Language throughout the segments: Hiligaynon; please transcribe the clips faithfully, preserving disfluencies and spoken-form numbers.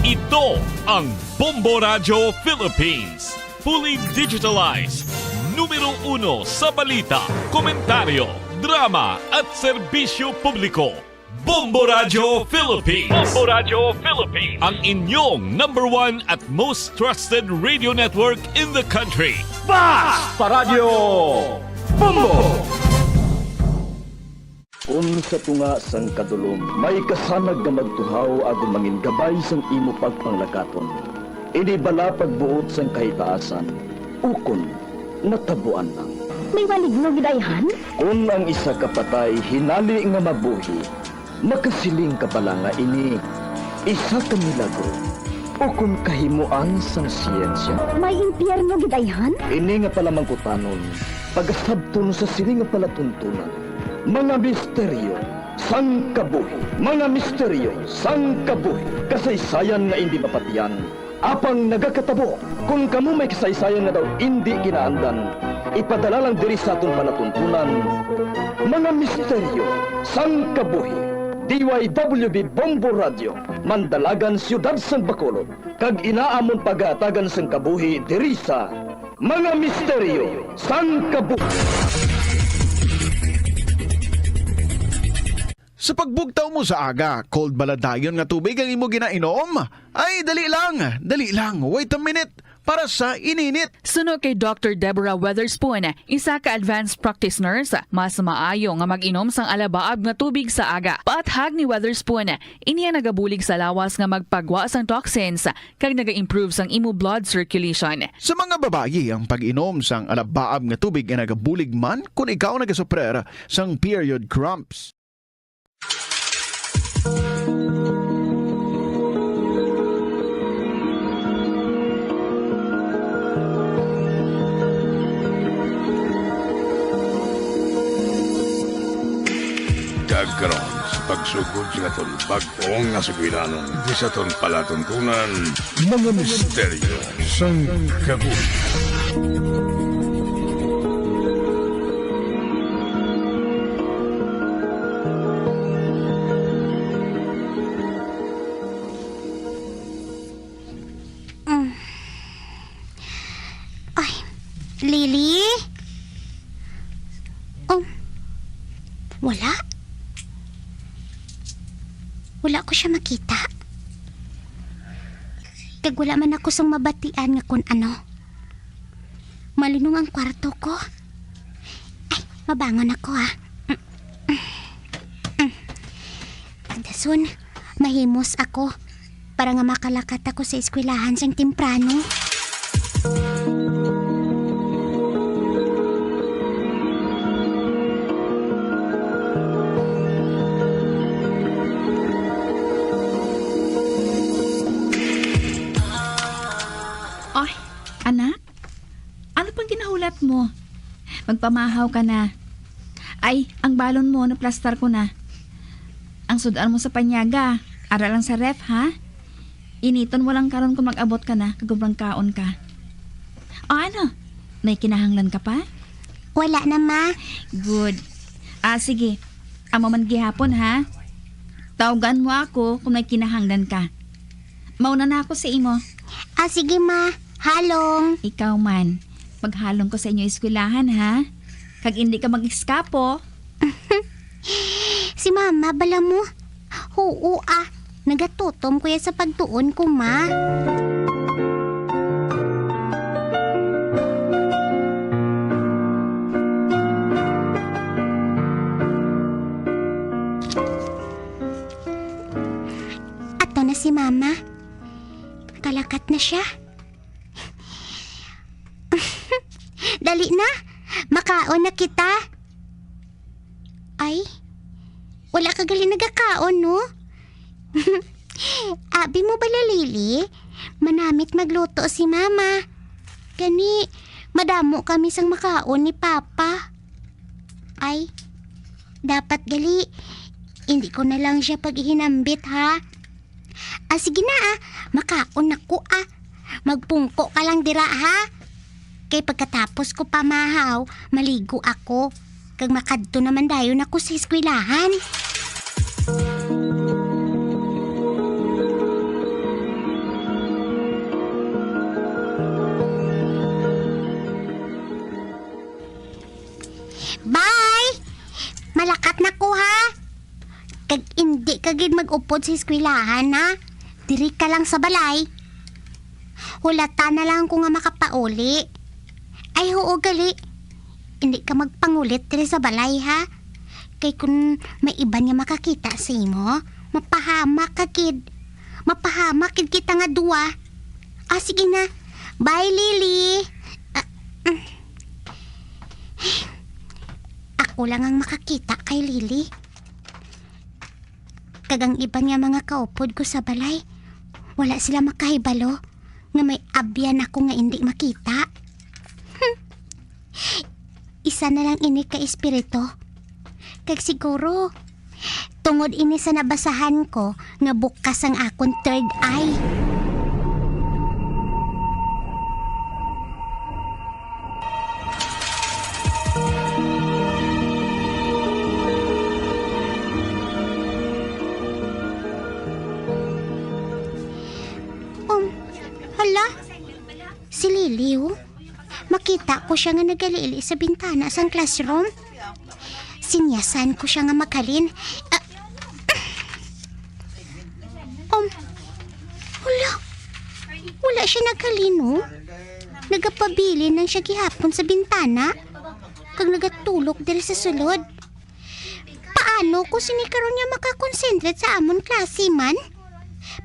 Ito ang Bombo Radyo Philippines. Fully digitalized. Numero uno sa balita, komentaryo, drama, at serbisyo publiko. Bombo Radyo Philippines. Bombo Radyo Philippines. Ang inyong number one at most trusted radio network in the country. Basta Radyo Bombo! Kun sa tunga sang kadulom may kasanag nga magtuhaw agud mangin gabay sang imo pagpanglakaton, ini bala pagbuot sang kahitaasan, ukon natabuan lang. May maligno gid ayhan? Kun ang isa ka patay hinali nga mabuhi, makasiling ka bala nga ini isa ka milagro ukon kahimoan sang siyensya? May impyerno gid ayhan? Ini nga palamangkutanon pagasabton sa sini nga palatuntunan. Mga misteryo sang kabuhi. Mga misteryo sang kabuhi. Kasaysayan nga indi mapatian, apang nagakatabo. Kon kamo may kasaysayan nga daw indi kinaandan, ipadala lang diri sa aton palatuntunan. Mga misteryo sang kabuhi. D Y W B Bombo Radio, Mandalagan, Siyudad sang Bacolod, kag inaamon pagahatagan sang kabuhi diri sa Mga Misteryo sang Kabuhi. Sa pagbugtaw mo sa aga, cold bala dayon nga tubig ang imo ginainom? Ay, dali lang, dali lang, wait a minute, para sa ininit. Suno kay Doctor Deborah Weatherspoon, isa ka advanced practice nurse, mas maayo nga mag-inom sang alabaab nga tubig sa aga. Paathag ni Weatherspoon, ini ang nagabulig sa lawas nga magpagwa sang toxins kag naga-improve sang imo blood circulation. Sa mga babayi, ang pag-inom sang alabaab nga tubig ay nagabulig man kon ikaw nagasuprer sang period cramps. Kag karon, sa pagsugod sa aton bag-o nga sugilanon, di sa aton palatuntunan, mga misteryo sang kabuhi. Mm. Ay, Lily? Oh, wala? Wala ko siya makita. Kag wala man ako sang mabatian nga kun ano. Malinong ang kwarto ko. Ay, mabangon ako, ah. Dason, mahimos ako para nga makalakat ako sa eskwelahan sang temprano. Ay, anak, ano pang ginahulat mo? Magpamahaw ka na. Ay, ang balon mo, naplastar ko na. Ang sud-an mo sa panyaga, ara lang sa ref, ha? Initon mo lang karon kung mag-abot ka na, kag walang kaon ka. O ano? May kinahanglan ka pa? Wala na, ma. Good. Ah, sige. Amo man gihapon, ha? Tawgan mo ako kung may kinahanglan ka. Mauna na ako sa imo. Ah, sige, ma. Halong. Ikaw man. Maghalong ko sa inyo eskwelahan, ha? Kag indi ka mag-eskapo. Si mama, bala mo? Huo, ah. Nagatutom ko ya sa pagtuon ko, ma. Ato na si mama. Kalakat na siya. Dali na, makaon na kita. Ay, wala ka gali nagakaon, no? Abi mo bala, Lily? Manamit magluto si Mama. Gani, madamo kami sang makaon ni Papa. Ay, dapat gali, hindi ko na lang siya paghinambit, ha? Ah, sige na, ah. Makaon ako, ah. Magpungko ka lang dira, ha? Kay pagkatapos ko pamahaw, maligo ako. Kag makadto naman dayon ako sa eskwelahan. Malakat na ko, ha? Kag indi ka gid mag-upod sa eskwelahan, ha? Diri ka lang sa balay. Hulata na lang ko nga makapauli. Ay, huo gali. Indi ka magpangulit diri sa balay, ha? Kay kun may iban nga makakita sa imo, mapahamak ka gid. Mapahamak gid kita nga duwa. Ah, sige na. Bye, Lily. Ah, mm. Ako lang ang makakita kay Lily. Kag ang iban nga mga kaupod ko sa balay, wala sila makahibalo nga may abyan ako nga indi makita. Hmm. Isa na lang ini ka espiritu. Kag siguro, tungod ini sa nabasahan ko nga bukas ang akon third eye. Um, hala? Si Lily, oh. Makita ko siya nga nagalili sa bintana sang classroom. Sinyasan ko siya nga maghalin. Ah, um, hala. Wala siya naghalin, oh. Nagapabilin lang siya gihapon sa bintana. Kag nagatulok diri sa sulod. Paano ko sini karon nga makakonsentrate sa amon klase man?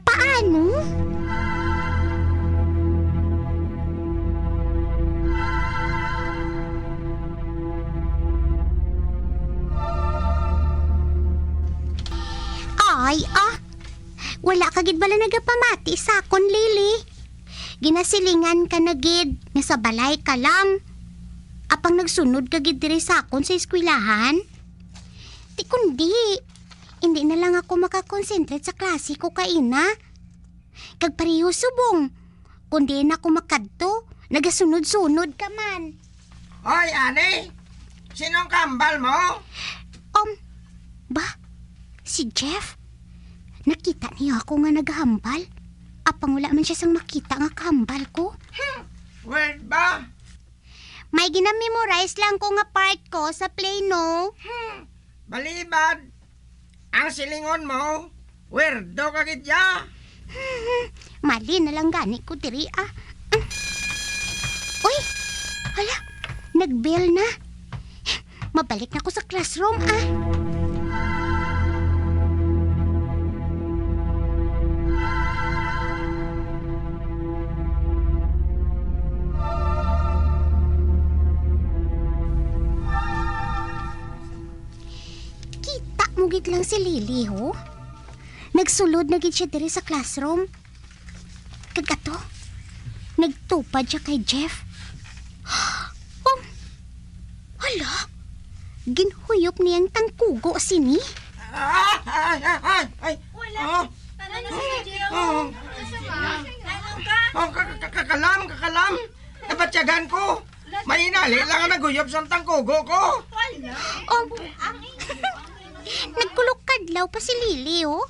Paano? Ay, ah. Wala ka gid bala nagapamati sa akon, Lily? Ginasilingan ka na gid nga sa balay ka lang. Apang nagsunod ka gid diri sa akon sa eskwelahan? Ti kundi, hindi na lang ako makakonsentrate sa klase ko kaina. Kag pareho subong, kung diin ako makadto, nagasunod-sunod ka man. Hoy, Ani! Sino ang kahambal mo? Um, ba? Si Jeff? Nakita niya ako nga nagahambal. Apang wala man siya sang makita nga kahambal ko. Hmm, weird ba? May gina-memorize lang ko nga part ko sa play, no? Hmm, balibad. Ang silingon mo, weirdo ka gid ya. Mali na lang gani ko diri, ah. Uy! Hala, nag-bell na. Mabalik na ko sa classroom, ah. Kita mo gid lang si Lily, ho? Nagsulod na gid siya diri sa classroom. Kag ato, nagtupad siya kay Jeff. Oh, hala, ginhuyop niya ang tangkugo sini. Ah, ay, ay, ay, ay. Wala. Ah. Tara na sa studio. Ah. Ano ka? Oh, ka-, ka-, kakalam, kakalam. Nabatyagan ko. May inali lang ang naghuyop sa tangkugo ko. Wala. Oh, nagkulog kadlaw pa si Lily, oh.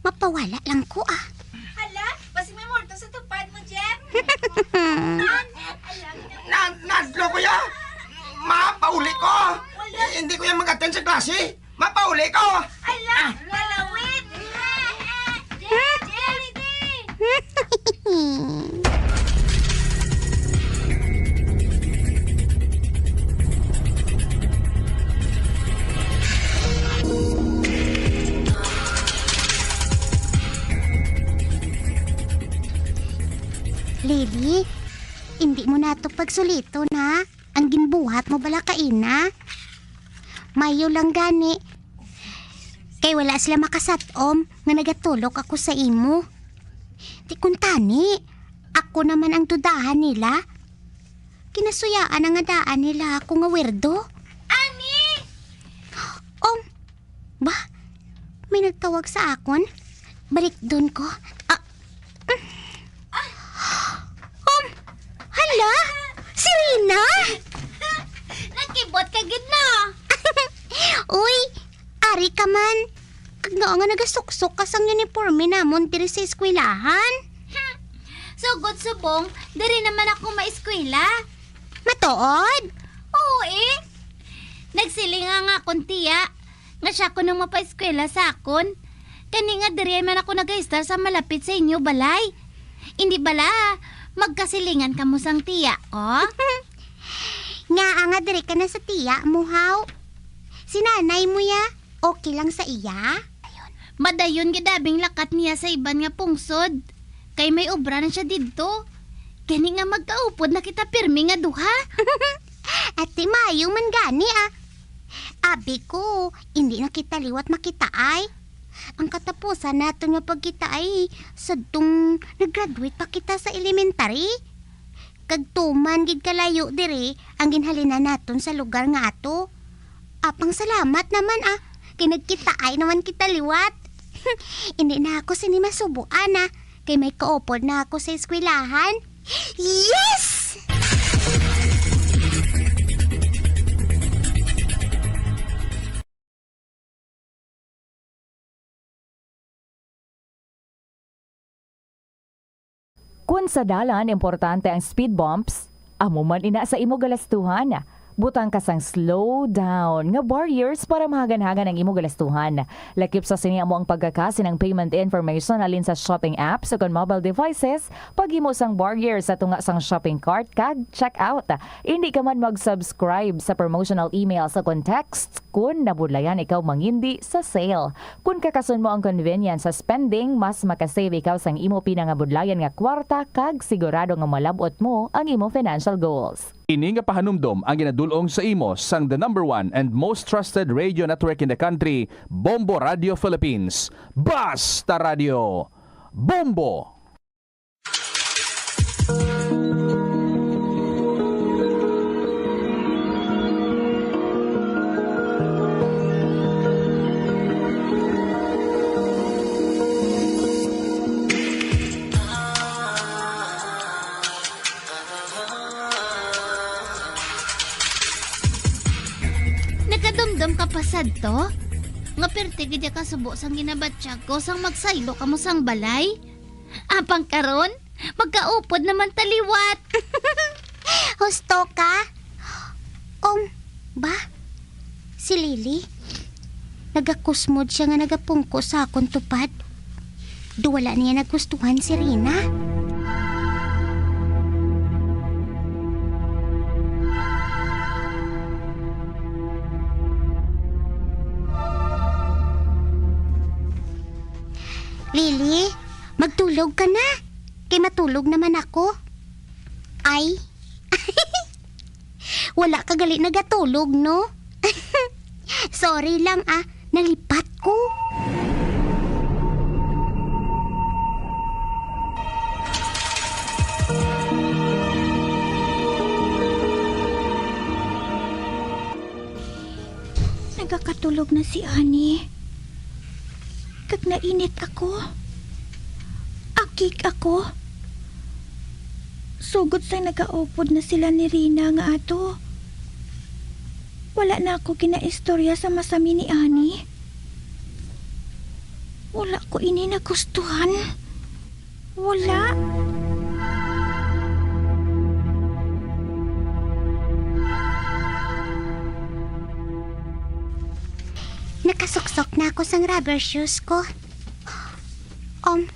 Mapawala lang ko, ah. Hala, basig may multo sa tupad mo, Jeff. Nadlo ko ya. Mapauli ko. Hindi ko ya mag-attend sa klase. Mapauli ko. Hala, malawit. Jeff, Jelly Bean. Lily, hindi mo nato pagsuliton, ha? Ang ginbuhat mo bala kaina? Mayo lang gani. Kay wala sila makasat-om nga nagatulok ako sa imo. Di kuntani, ako naman ang dudahan nila. Kinasuyaan na nga daan nila ako nga weirdo. Ani? Um, ba? May nagtawag sa akon? Balikdon ko. Ah. Um, hala? Si Rina? Nakibot ka gid, no? Uy, ari ka man. Kag ngaa nga nagasuksok ka sang uniporme namon diri sa eskwelahan? Hmm. Sugot subong, diri naman ako maeskwela. Matuod? Oo, eh. Nagsiling ang akon tiya nga siya kuno ang mapaeskwela sa akon. Gani nga diri man ako nagaistar sa malapit sa inyo balay. Indi bala, magkasilingan kamo sang tiya ko? Ngaa nga diri ka na sa tiya mo, haw? Si nanay mo ya, okay lang sa iya? Madayon gid abi ang lakat niya sa iban nga pungsod, kay may obra na siya didto. Gani nga magkaupod na kita pirmi nga duha. Ati, maayo man gani, ah. Abi ko, indi na kita liwat makitaay. Ang katapusan naton nga pagkitaay, sadtong nag-graduate pa kita sa elementary. Kag tuman gid kalayo diri ang ginhalinan naton sa lugar nga ato. Apang salamat naman, ah, kay nagkitaay naman kita liwat. Indi na ako sini masubuan, ah, kay may kaupod na ako sa eskwelahan. Yes! Kun sa dalan importante ang speed bumps, amo man ina sa imo galastuhan. Butang ka sang slow down nga barriers para mahagan-hagan ang imo galastuhan. Lakip sa sini amo ang pagkaka sang payment information halin sa shopping apps o kon mobile devices, paghimo sang barrier sa tunga sang shopping cart kag checkout. Indi ka man mag-subscribe sa promotional emails o kon texts kun nabudlayan ikaw mangindi sa sale. Kun kakason mo ang convenience sa spending, mas makasave ikaw sang imo pinangabudlayan nga kwarta kag sigurado nga malab-ot mo ang imo financial goals. Ini nga pahanumdom ang ginadul-ong sa imo sang the number one and most trusted radio network in the country, Bombo Radio Philippines. Basta Radio, Bombo! Nakadumdom ka pa sadto? Nga perti gid ya kasubo sang ginabatyag ko sang magsaylo kamo sang balay? Apang karon, magkaupod naman ta liwat. Husto ka? Um, ba? Si Lily? Nagakusmod siya nga nagapungko sa akon tupad. Do wala niya nagustuhan si Rina? Lily, magtulog ka na. Kay matulog naman ako. Ay. Wala ka gali nagatulog, no? Sorry lang, ah. Nalipat ko. Nagakatulog na si Ani. Kag nainit ako. Akig ako. Sugod sa nagaupod na sila ni Rina nga ato, wala na ako ginaistorya sa masami ni Ani. Wala ko ini nagustuhan. Wala. Nakasuksok na ako sang rubber shoes ko. Um,